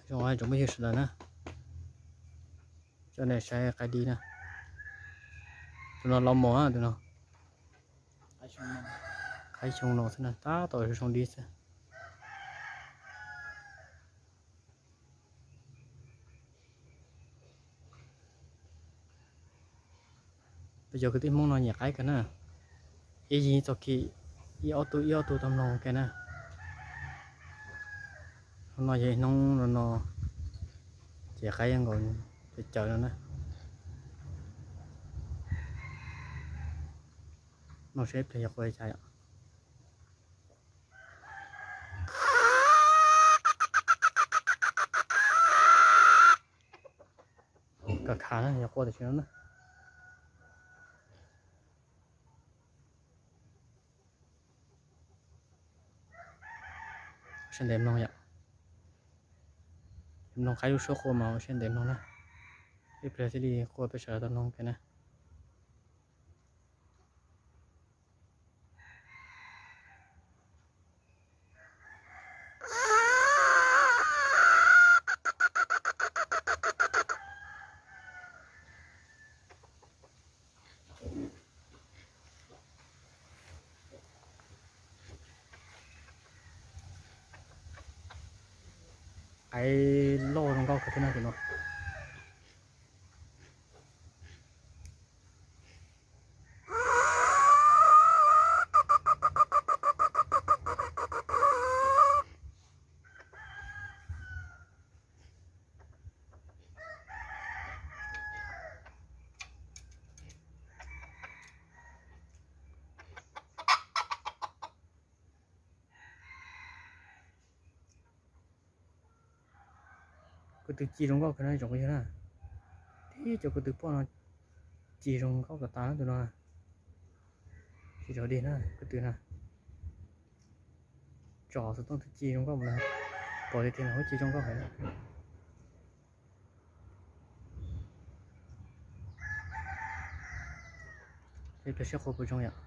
Zoo tsoom phooj ywg sawv daws na, coj nej saib qaib dib na. Tus no los mos na, tus no qaib xyoo no xwb na, tab tom zoo dib xwb. Peb cov kwv tij Hmoob no nyiam qaib kawg na, ib yig txoj kev ib ob tug ib ob tug tau mloog kiag na. Hnub no yog ib hnub no ces qaib yeej nkaus cawv cawv no na. Mloog seb ib pliag yog quaj li cas yom. Khav khav na, yog quaj tam sim no na. Ua siab ntev mloog yom. Mloog qaib lub suab quaj mas ua siab ntev mloog na. Ib pliag thiaj li quaj peb sawv daws tau mloog kiag na. Qaib loj zoo nkauj kawg thiab na tus no. Ko tw ci zoo nkauj kawg no tsoom phooj ywg na. Tib cov ko tw poj no ci zoo nkauj kawg tas na tus no. Tsis zov dig na ko tw na. Tsom xov tooj tw ci zoo nkauj mus na. Pom tiag tiag no ci zoo nkauj heev. Peb peb siab qhua puas zoo yom.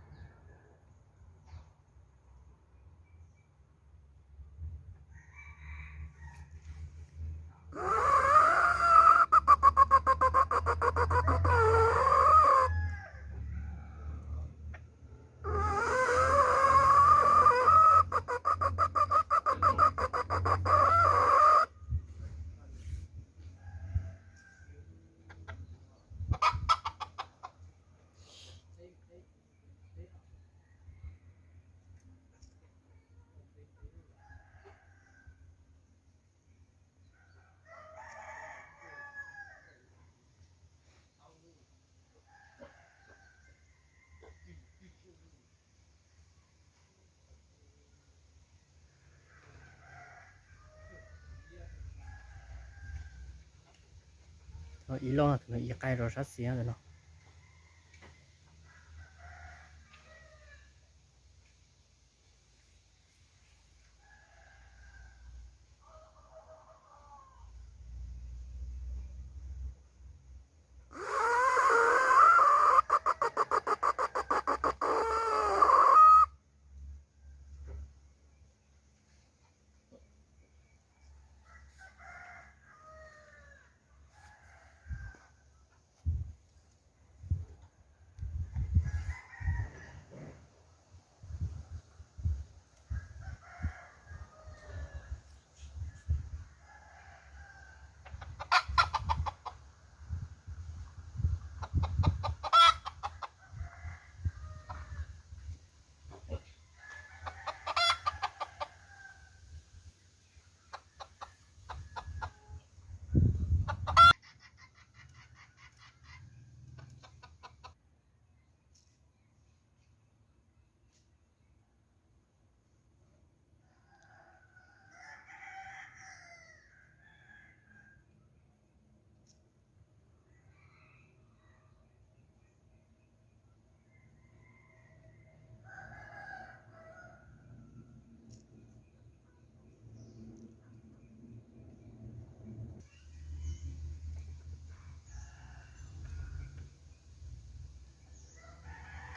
Ib loj no tus no ib qaib rau sab xis ntawm no.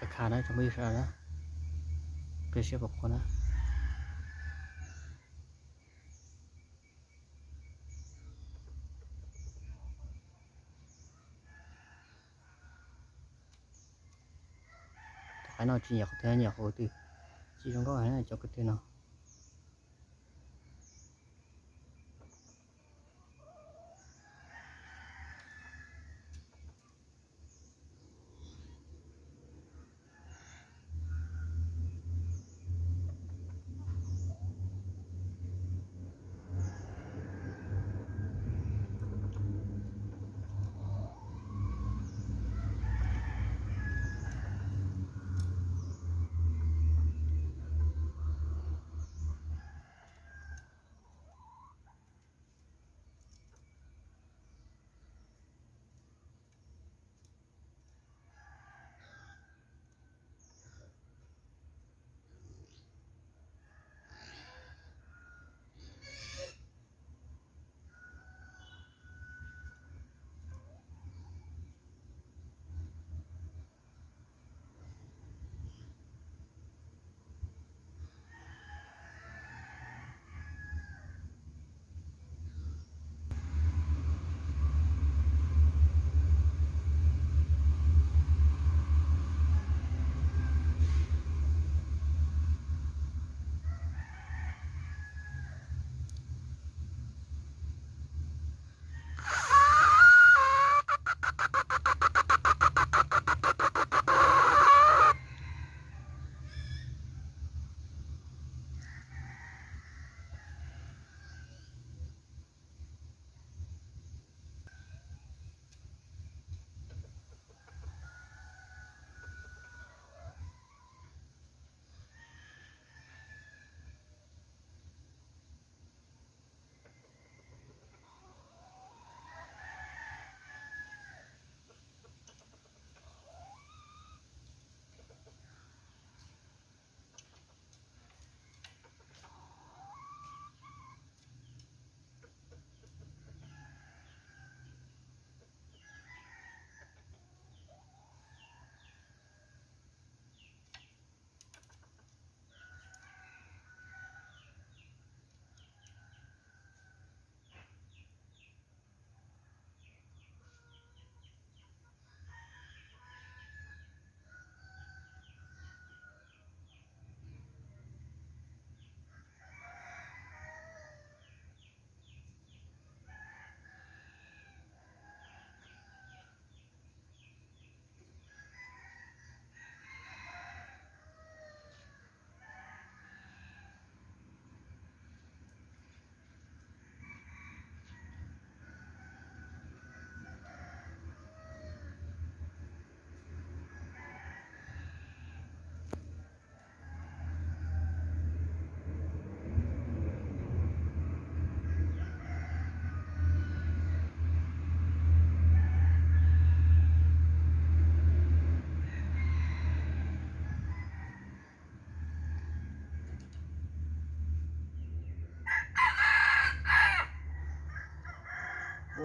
Khav khav na tsoom phooj ywg sawv daws na, peb siab pom qhuav na. no tsis nyiam qhov twg, nyiam qhov twg, tsis zoo nkauj heev cov ko tw no.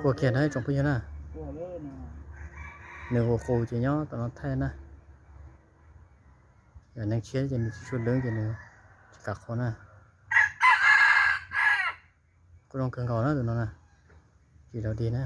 Quaj kiag na tsoom phooj ywg na. Nws hu qus ces nyob tom no thaij na. Yog neeg tshiab ces nws tsis tshua dwb ces nws tsis kam qhuas na. Kuj zoo kawg nkaus na tus no na. Tsis dog dig na.